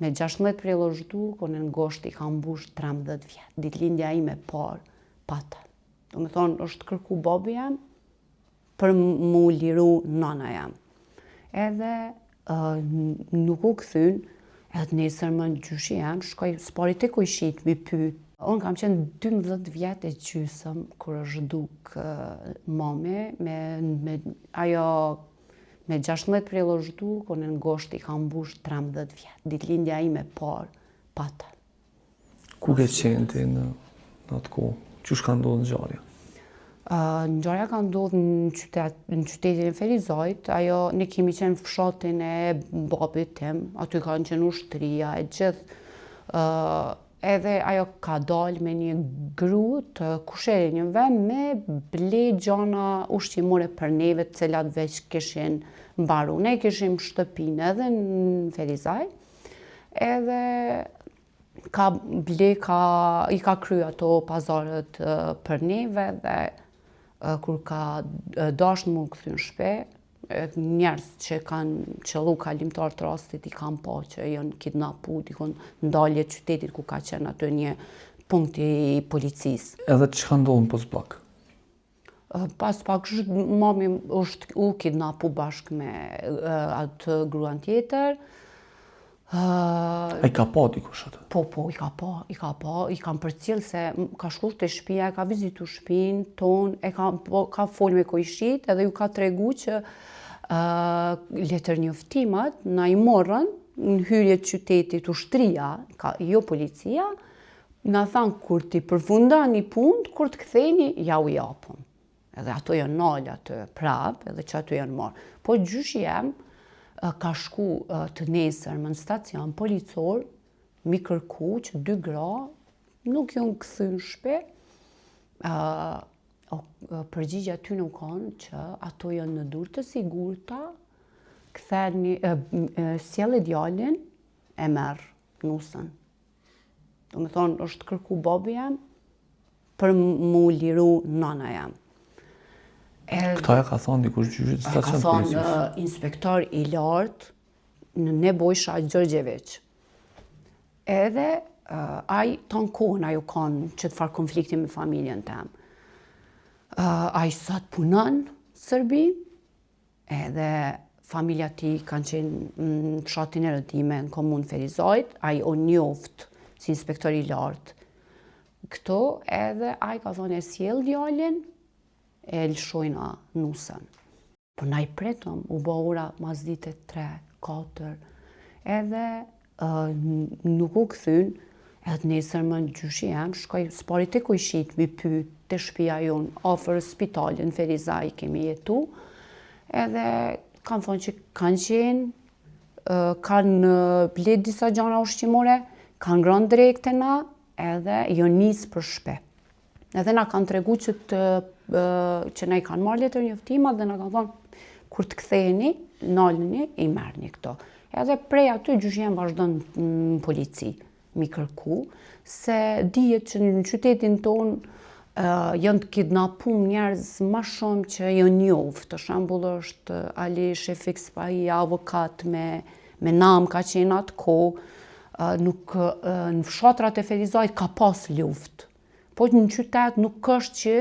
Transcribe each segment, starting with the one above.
Me 16 prill është zhduk, unë në gusht i kam mbush 13 vjet. Ditëlindja ime e parë, pa të. Do me thonë, është kërku babi jem, për mu liru nana jem. Edhe uh, nuk u kthyn, edhe të nesërmën gjyshi jem, shkoi s'pari te kojshit mi pyt. Unë kam qenë 12 vjet e gjysëm, kur është zhduk uh, mami, me, me, ajo me 16 prill është zhduk, unë në gusht i kam mbush 13 vjet. Ditëlindja ime e parë, pa të. Ku ke qenë ti në, në atë kohë? Qysh ka ndodhë ngjarja? Uh, ngjarja ka ndodhë në, qytet, në qytetin e Ferizajt, ajo ne kemi qenë në fshatin e babit tim, aty kanë qenë ushtria e gjithë, uh, edhe ajo ka dalë me një gru të kushërinjve me ble gjana ushqimore për neve të cilat veç kishin mbaru. Ne kishim shtëpinë edhe në Ferizaj, edhe ka ble, ka, i ka kry ato pazaret për neve dhe kur ka dasht mu kthy në shpi, njerëz që kanë qëllu kalimtar të rastit i kanë pa që janë kidnapu dikun në dalje qytetit ku ka qenë aty një punkt i policisë. Edhe çka ndodhë në postbllok? Pas pak mami është u kidnapu bashkë me atë gruan tjetër. A i ka pa dikush atë? Po, po, i ka pa, i ka pa, i kanë përcjell se ka shku te shpia, e ka vizitu shpinë tonë, e ka, po, ka fol me kojshit edhe ju ka tregu që uh, letërnjoftimat na i morën në hyrje të qytetit ushtria, ka, jo policia, Na thanë kur t'i përfundoni punët, kur të ktheni, ja u japëm. Edhe ato janë nalë aty prapë, edhe që aty janë marrë. Po gjyshi jem ka shku të nesërmën në stacion policor, mi kërku që dy gra nuk janë kthy në shpi, përgjigja aty u kanë që ato janë në durë të sigurta, ktheni, sjelle djalin, e merr nusën. Do me thonë, është kërku babi jem për mu liru nana jem. Këta ja ka thonë dikush gjyshit stacion policisë? Ka thonë inspektor i lartë në Nebojsha Gjorgjeviq. Edhe uh, ai tanë kohën ai u kanë qët farë konflikti me familjen tem. Uh, ai sot punon Serbi, Edhe familja tij kanë qenë në fshatin e Rëdime, në komunë Ferizajt, ai o njoft si inspektor i lartë. Këto edhe ai ka thonë e sjell djalin, e lëshojna nusën. Po na i pritëm, u bo ora masdite 3, 4, edhe nuk u kthyn, edhe të nesërmën gjyshi jem, shkoi s'pari te kojshit mi pyt, te shpia jonë, afër spitalit në Ferizaj kemi jetu, edhe kanë thonë që kanë qenë, kanë ble disa gjana ushqimore, kanë ngronë drekë te na, edhe jon nisë për shpi. Edhe na kanë tregu që të që na i kanë marrë letërnjoftimat dhe na kanë thonë kur të ktheheni, nalni, i merrni këto. Edhe prej aty gjyshi jem vazhdon në polici mi kërku, se dihet që në qytetin tonë janë të kidnapum njerëz ma shumë që janë njoftë. Për shembull është Ali Shefik Spahia, avokat me, me nam ka qenë atë kohë, nuk, në fshatrat e Ferizajt ka pas luftë. Po në qytet nuk është që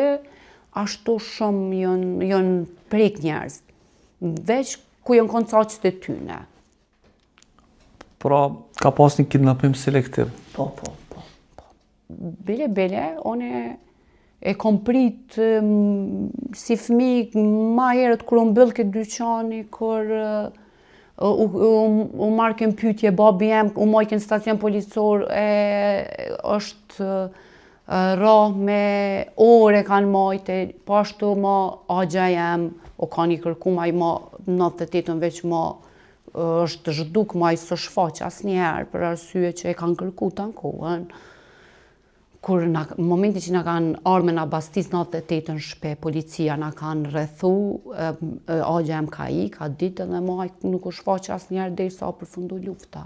ashtu shumë janë, janë prek njerëz. Veç ku janë konë caqet e tyne. Pra, ka pas një kidnapim selektiv? Po, po, po. po. Bile, bile, unë e kom prit si fëmi ma herët kur u mbyll këtë dyqani, kur u, u, u marrke n'pytje babi jem, u majke në stacion policor, e, është rrah me orë e kanë majte, po ashtu ma axha jem, o kanë i kërku ma i ma 98-ën veç ma është zhduk ma i s'u shfaq asnjëherë për arsye që e kanë kërku tanë kohën. Kur në momentin që na kanë ardhë me na bastis 98-ën n'shpi, policia na kanë rrethu, axha jem ka ik, ka ditë edhe ma nuk u shfaq asnjëherë derisa përfundu lufta.